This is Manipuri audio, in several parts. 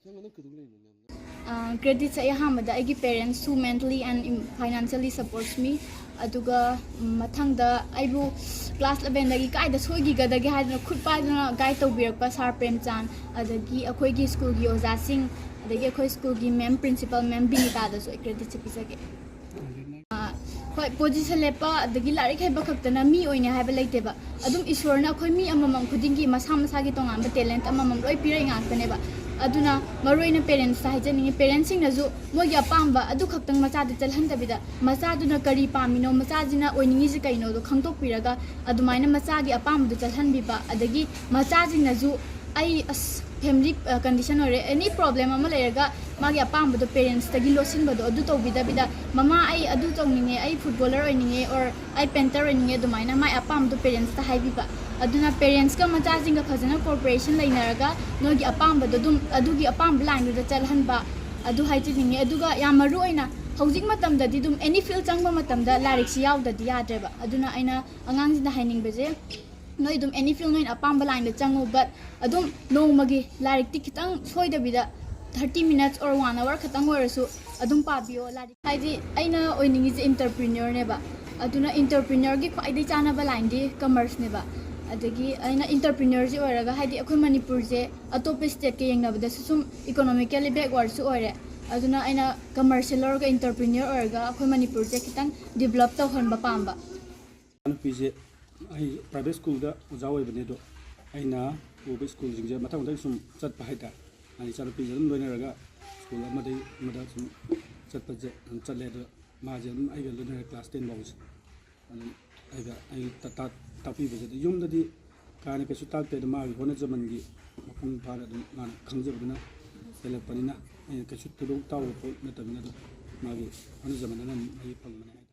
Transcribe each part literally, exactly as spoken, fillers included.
ꯅꯪ ꯅꯪ ꯀꯩꯗꯧ ꯂꯩꯅꯣ ꯅꯪ? ꯀ꯭ꯔꯦꯗꯤꯠꯁꯦ ꯑꯩ ꯑꯍꯥꯟꯕꯗ ꯑꯩꯒꯤ parents who mentally and financially supports me, ꯑꯗꯨꯒ ꯎꯝ, ꯃꯊꯪꯗ ꯑꯩꯕꯨ ꯀ꯭ꯂꯥꯁ ꯑꯦꯂꯚꯦꯟꯗꯒꯤ ꯀꯥꯏꯗ ꯁꯣꯏꯈꯤꯒꯗꯒꯦ ꯍꯥꯏꯗꯅ ꯈꯨꯠ ꯄꯥꯏꯗꯨꯅ ꯒꯥꯏꯗ ꯇꯧꯕꯤꯔꯛꯄ ꯁꯥꯔ ꯄ꯭ꯔꯦꯝꯆꯥꯟ, ꯑꯗꯒꯤ ꯑꯩꯈꯣꯏꯒꯤ ꯁ꯭ꯀꯨꯜꯒꯤ ꯑꯣꯖꯥꯁꯤꯡ, ꯑꯗꯒꯤ ꯑꯩꯈꯣꯏ ꯁ꯭ꯀꯨꯜꯒꯤ ꯃꯦꯝ ꯄ꯭ꯔꯤꯟꯁꯤꯄꯜ ꯃꯦꯝ ꯕꯤꯅꯤꯇꯥꯗꯁꯨ ꯑꯩ ꯀ꯭ꯔꯦꯗꯤꯠꯁꯦ ꯄꯤꯖꯒꯦ꯫ ꯑ, ꯍꯣꯏ, ꯄꯣꯖꯤꯁꯟ ꯂꯦꯞꯄ ꯑꯗꯒꯤ ꯂꯥꯏꯔꯤꯛ ꯍꯩꯕ ꯈꯛꯇꯅ ꯃꯤ ꯑꯣꯏꯅꯤ ꯍꯥꯏꯕ ꯂꯩꯇꯦꯕ꯫ ꯑꯗꯨꯝ ꯏꯁꯣꯔꯅ ꯑꯩꯈꯣꯏ ꯃꯤ ꯑꯃꯃꯝ ꯈꯨꯗꯤꯡꯒꯤ ꯃꯁꯥ ꯃꯁꯥꯒꯤ ꯇꯣꯉꯥꯟꯕ ꯇꯦꯂꯦꯟꯠ ꯑꯃꯃꯝ ꯂꯣꯏ ꯄꯤꯔꯛꯏ ꯉꯥꯛꯇꯅꯦꯕ꯫ ꯑꯗꯨꯅ ꯃꯔꯨꯑꯣꯏꯅ ꯄꯦꯔꯦꯟꯁꯇ ꯍꯥꯏꯖꯅꯤꯡꯉꯤ, ꯄꯦꯔꯦꯟꯁꯁꯤꯡꯅꯁꯨ ꯃꯣꯏꯒꯤ ꯑꯄꯥꯝꯕ ꯑꯗꯨ ꯈꯛꯇꯪ ꯃꯆꯥꯗ ꯆꯠꯍꯟꯗꯕꯤꯗ, ꯃꯆꯥꯗꯨꯅ ꯀꯔꯤ ꯄꯥꯝꯃꯤꯅꯣ, ꯃꯆꯥꯁꯤꯅ ꯑꯣꯏꯅꯤꯡꯉꯤꯁꯦ ꯀꯩꯅꯣꯗꯣ ꯈꯪꯗꯣꯛꯄꯤꯔꯒ, ꯑꯗꯨꯃꯥꯏꯅ ꯃꯆꯥꯒꯤ ꯑꯄꯥꯝꯕꯗꯣ ꯆꯠꯍꯟꯕꯤꯕ, ꯑꯗꯒꯤ ꯃꯆꯥꯁꯤꯡꯅꯁꯨ ꯑꯩ ꯑꯁ ꯐꯦꯃꯤꯂꯤ ꯀꯟꯗꯤꯁꯟ ꯑꯣꯏꯔꯦ, ꯑꯦꯅꯤ ꯄ꯭ꯔꯣꯕ꯭ꯂꯦꯝ ꯑꯃ ꯂꯩꯔꯒ ꯃꯥꯒꯤ ꯑꯄꯥꯝꯕꯗꯣ ꯄꯦꯔꯦꯟꯁꯇꯒꯤ ꯂꯣꯠꯁꯤꯟꯕꯗꯣ ꯑꯗꯨ ꯇꯧꯕꯤꯗꯕꯤꯗ, "ꯃꯃꯥ, ꯑꯩ ꯑꯗꯨ ꯇꯧꯅꯤꯡꯉꯦ, ꯑꯩ ꯐꯨꯠꯕꯣꯂꯔ ꯑꯣꯏꯅꯤꯡꯉꯦ, or ꯑꯩ ꯄꯦꯟꯇꯔ ꯑꯣꯏꯅꯤꯡꯉꯦ," ꯑꯗꯨꯃꯥꯏꯅ ꯃꯥꯏ ꯑꯄꯥꯝꯕꯗꯣ ꯄꯦꯔꯦꯟꯁꯇ ꯍꯥꯏꯕꯤꯕ꯫ ꯑꯗꯨꯅ ꯄꯦꯔꯦꯟꯁꯀ ꯃꯆꯥꯁꯤꯡꯒ ꯐꯖꯅ ꯀꯣꯑꯣꯄꯔꯦꯁꯟ ꯂꯩꯅꯔꯒ ꯅꯣꯏꯒꯤ ꯑꯄꯥꯝꯕꯗꯣ ꯑꯗꯨꯝ, ꯑꯗꯨꯒꯤ ꯑꯄꯥꯝꯕ ꯂꯥꯏꯟꯗꯨꯗ ꯆꯠꯍꯟꯕ, ꯑꯗꯨ ꯍꯥꯏꯖꯅꯤꯡꯉꯦ꯫ ꯑꯗꯨꯒ ꯌꯥꯝ ꯃꯔꯨ ꯑꯣꯏꯅ ꯍꯧꯖꯤꯛ ꯃꯇꯝꯗꯗꯤ ꯑꯗꯨꯝ ꯑꯦꯅꯤ ꯐꯤꯜ ꯆꯪꯕ ꯃꯇꯝꯗ ꯂꯥꯏꯔꯤꯛꯁꯤ ꯌꯥꯎꯗꯗꯤ ꯌꯥꯗ꯭ꯔꯦꯕ꯫ ꯑꯗꯨꯅ ꯑꯩꯅ ꯑꯉꯥꯡꯁꯤꯡꯗ ꯍꯥꯏꯅꯤꯡꯕꯁꯦ, ꯅꯣꯏ ꯑꯗꯨꯝ ꯑꯦꯅꯤ ꯐꯤꯜ ꯅꯣꯏꯅ ꯑꯄꯥꯝꯕ ꯂꯥꯏꯟꯗ ꯆꯪꯉꯨ, but ꯑꯗꯨꯝ ꯅꯣꯡꯃꯒꯤ ꯂꯥꯏꯔꯤꯛꯇꯤ ꯈꯤꯇꯪ ꯁꯣꯏꯗꯕꯤꯗ thirty minutes or one hour ꯈꯛꯇꯪ ꯑꯣꯏꯔꯁꯨ ꯑꯗꯨꯝ ꯄꯥꯕꯤꯌꯣ ꯂꯥꯏꯔꯤꯛ꯫ ꯍꯥꯏꯗꯤ ꯑꯩꯅ ꯑꯣꯏꯅꯤꯡꯉꯤꯁꯦ ꯏꯟꯇꯔꯄ꯭ꯔꯤꯅ꯭ꯌꯣꯔꯅꯦꯕ꯫ ꯑꯗꯨꯅ ꯏꯟꯇꯔꯄ꯭ꯔꯤꯅ꯭ꯌꯣꯔꯒꯤ ꯈ꯭ꯋꯥꯏꯗꯒꯤ ꯆꯥꯟꯅꯕ ꯂꯥꯏꯟꯗꯤ ꯀꯃꯔꯁꯅꯦꯕ꯫ ꯑꯗꯒꯤ ꯑꯩꯅ ꯏꯟꯇꯔꯄ꯭ꯔꯤꯅ꯭ꯌꯣꯔꯁꯤ ꯑꯣꯏꯔꯒ, ꯍꯥꯏꯗꯤ ꯑꯩꯈꯣꯏ ꯃꯅꯤꯄꯨꯔꯁꯦ ꯑꯇꯣꯞꯄ ꯁ꯭ꯇꯦꯠꯀ ꯌꯦꯡꯅꯕꯗꯁꯨ ꯁꯨꯝ ꯏꯀꯣꯅꯣꯃꯤꯀꯦꯜꯂꯤ ꯕꯦꯛꯋꯥꯔꯗꯁꯨ ꯑꯣꯏꯔꯦ꯫ ꯑꯗꯨꯅ ꯑꯩꯅ ꯀꯃꯔꯁꯁꯦ ꯂꯧꯔꯒ ꯏꯟꯇꯔꯄ꯭ꯔꯤꯅ꯭ꯌꯣꯔ ꯑꯣꯏꯔꯒ ꯑꯩꯈꯣꯏ ꯃꯅꯤꯄꯨꯔꯁꯦ ꯈꯤꯇꯪ ꯗꯤꯕ꯭ꯂꯞ ꯇꯧꯍꯟꯕ ꯄꯥꯝꯕ꯫ ꯅꯨꯄꯤꯁꯦ ꯑꯩ ꯄ꯭ꯔꯥꯏꯚꯦꯠ ꯁ꯭ꯀꯨꯜꯗ ꯑꯣꯖꯥ ꯑꯣꯏꯕꯅꯦ, ꯑꯗꯣ ꯑꯩꯅ ꯄꯨꯕ ꯁ꯭ꯀꯨꯜꯁꯤꯡꯁꯦ ꯃꯊꯪ ꯃꯊꯪ ꯁꯨꯝ ꯆꯠꯄ ꯍꯥꯏꯇꯥꯔꯦ꯫ ꯍꯥꯏꯗꯤ ꯏꯆꯥꯅꯨꯄꯤꯁꯦ ꯑꯗꯨꯝ ꯂꯣꯏꯅꯔꯒ ꯁ꯭ꯀꯨꯜ ꯑꯃꯗꯒꯤ ꯑꯃꯗ ꯁꯨꯝ ꯆꯠꯄꯁꯦ ꯑꯗꯨꯝ ꯆꯠꯂꯦ꯫ ꯑꯗꯣ ꯃꯥꯁꯦ ꯑꯗꯨꯝ ꯑꯩꯒ ꯂꯣꯏꯅꯔꯦ ꯀ꯭ꯂꯥꯁ ꯇꯦꯟ ꯐꯥꯎꯁꯦ꯫ ꯑꯗꯨꯝ ꯑꯩꯒ, ꯑꯩ ꯇ-, ꯇꯥꯛ-, ꯇꯥꯛꯄꯤꯕꯁꯦ ꯑꯗꯨꯝ ꯌꯨꯝꯗꯗꯤ ꯀꯥ ꯍꯦꯟꯅ ꯀꯩꯁꯨ ꯇꯥꯛꯇꯦ꯫ ꯑꯗꯣ ꯃꯥꯒꯤ ꯍꯣꯠꯅꯖꯃꯟꯒꯤ ꯃꯄꯨꯡ ꯐꯥꯅ ꯑꯗꯨꯝ ꯃꯥꯅ ꯈꯪꯖꯕꯗꯨꯅ ꯍꯦꯜꯂꯛꯄꯅꯤꯅ ꯑꯩꯅ ꯀꯩꯁꯨ ꯊꯣꯏꯗꯣꯛ ꯇꯥꯎꯕ ꯄꯣꯠ ꯅꯠꯇꯕꯅꯤꯅ ꯑꯗꯨꯝ ꯃꯥꯒꯤ ꯍꯣꯠꯅꯖꯃꯟꯗꯨꯅ ꯑꯗꯨꯝ ꯃꯍꯩ ꯐꯪꯕꯅꯦ ꯍꯥꯏꯇꯥꯔꯦ꯫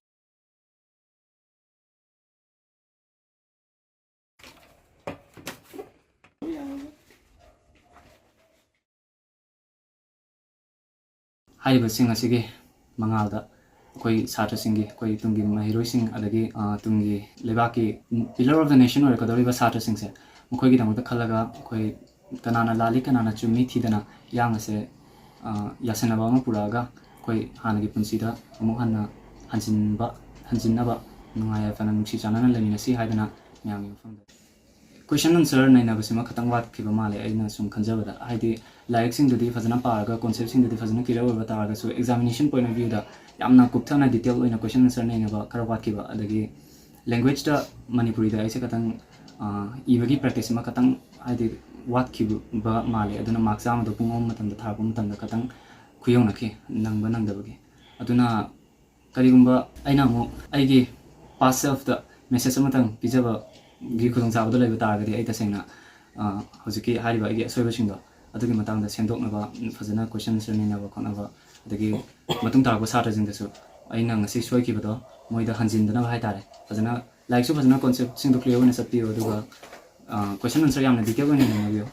ꯍꯥꯏꯔꯤꯕꯁꯤꯡ ꯑꯁꯤꯒꯤ ꯃꯉꯥꯜꯗ ꯑꯩꯈꯣꯏ ꯁꯥꯇ꯭ꯔꯁꯤꯡꯒꯤ, ꯑꯩꯈꯣꯏ ꯇꯨꯡꯒꯤ ꯃꯍꯩꯔꯣꯏꯁꯤꯡ, ꯑꯗꯒꯤ, ꯑ, ꯇꯨꯡꯒꯤ ꯂꯩꯕꯥꯛꯀꯤ pillar of the nation ꯑꯣꯏꯔꯛꯀꯗꯧꯔꯤꯕ ꯁꯥꯇ꯭ꯔꯁꯤꯡꯁꯦ, ꯃꯈꯣꯏꯒꯤꯗꯃꯛꯇ ꯈꯜꯂꯒ ꯑꯩꯈꯣꯏ ꯀꯅꯥꯅ ꯂꯥꯜꯂꯤ ꯀꯅꯥꯅ ꯆꯨꯝꯃꯤ ꯊꯤꯗꯅ ꯏꯔꯥꯡ ꯑꯁꯦ, ꯑ, ꯌꯥꯁꯟꯅꯕ ꯑꯃ ꯄꯨꯔꯛꯑꯒ ꯑꯩꯈꯣꯏ ꯍꯥꯟꯅꯒꯤ ꯄꯨꯟꯁꯤꯗ ꯑꯃꯨꯛ ꯍꯟꯅ ꯍꯟꯖꯤꯟꯕ, ꯍꯟꯖꯤꯟꯅꯕ, ꯅꯨꯡꯉꯥꯏ ꯌꯥꯏꯐꯅ ꯅꯨꯡꯁꯤ ꯆꯥꯟꯅꯅ ꯂꯩꯃꯤꯟꯅꯁꯤ ꯍꯥꯏꯗꯅ ꯃꯌꯥꯝꯒꯤ ꯃꯐꯝꯗ꯫ Question answer ꯅꯩꯅꯕꯁꯤꯃ ꯈꯇꯪ ꯋꯥꯠꯈꯤꯕ ꯃꯥꯜꯂꯦ ꯑꯩꯅ ꯁꯨꯝ ꯈꯟꯖꯕꯗ꯫ ꯍꯥꯏꯗꯤ ꯂꯥꯏꯔꯤꯛꯁꯤꯡꯗꯨꯗꯤ ꯐꯖꯅ ꯄꯥꯔꯒ, concept ꯁꯤꯡꯗꯨꯗꯤ ꯐꯖꯅ clear ꯑꯣꯏꯕ ꯇꯥꯔꯒꯁꯨ, examination point of view ꯗ ꯌꯥꯝꯅ ꯀꯨꯞꯊꯅ detail ꯑꯣꯏꯅ question answer ꯅꯩꯅꯕ ꯈꯔ ꯋꯥꯠꯈꯤꯕ꯫ ꯑꯗꯒꯤ language ꯇ ꯃꯅꯤꯄꯨꯔꯤꯗ ꯑꯩꯁꯦ ꯈꯇꯪ, ꯑ, ꯏꯕꯒꯤ practice ꯑꯃ ꯈꯇꯪ, ꯍꯥꯏꯗꯤ, ꯋꯥꯠꯈꯤꯕ ꯃꯥꯜꯂꯦ꯫ ꯑꯗꯨꯅ mark ꯆꯥꯝꯃꯗꯣ ꯄꯨꯡ ꯑꯍꯨꯝ ꯃꯇꯝꯗ ꯊꯥꯔꯛꯄ ꯃꯇꯝꯗ ꯈꯇꯪ ꯈꯨꯌꯧꯅꯈꯤ, ꯅꯪꯕ ꯅꯪꯗꯕꯒꯤ꯫ ꯑꯗꯨꯅ ꯀꯔꯤꯒꯨꯝꯕ ꯑꯩꯅ ꯑꯃꯨꯛ ꯑꯩꯒꯤ past self ꯇ message ꯑꯃꯇꯪ ꯄꯤꯖꯕꯒꯤ ꯈꯨꯗꯣꯡꯆꯥꯕꯗꯣ ꯂꯩꯕ ꯇꯥꯔꯒꯗꯤ, ꯑꯩ ꯇꯁꯦꯡꯅ, ꯑ, ꯍꯧꯖꯤꯛꯀꯤ ꯍꯥꯏꯔꯤꯕ ꯑꯩꯒꯤ ꯑꯁꯣꯏꯕꯁꯤꯡꯗꯣ ꯑꯗꯨꯒꯤ ꯃꯇꯥꯡꯗ ꯁꯦꯝꯗꯣꯛꯅꯕ, ꯐꯖꯅ question answer ꯅꯩꯅꯕ ꯈꯣꯠꯅꯕ, ꯑꯗꯒꯤ ꯃꯇꯨꯡ ꯇꯥꯔꯛꯄ ꯁꯥꯇ꯭ꯔꯁꯤꯡꯗꯁꯨ ꯑꯩꯅ ꯉꯁꯤ ꯁꯣꯏꯈꯤꯕꯗꯣ ꯃꯣꯏꯗ ꯍꯟꯖꯤꯟꯗꯅꯕ ꯍꯥꯏꯇꯥꯔꯦ, ꯐꯖꯅ ꯂꯥꯏꯔꯤꯛꯁꯨ ꯐꯖꯅ concept ꯁꯤꯡꯗꯣ clear ꯑꯣꯏꯅ ꯆꯠꯄꯤꯌꯨ, ꯑꯗꯨꯒ, ꯑ, question answer ꯌꯥꯝꯅ detail ꯑꯣꯏꯅ ꯅꯩꯅꯕꯤꯌꯨ꯫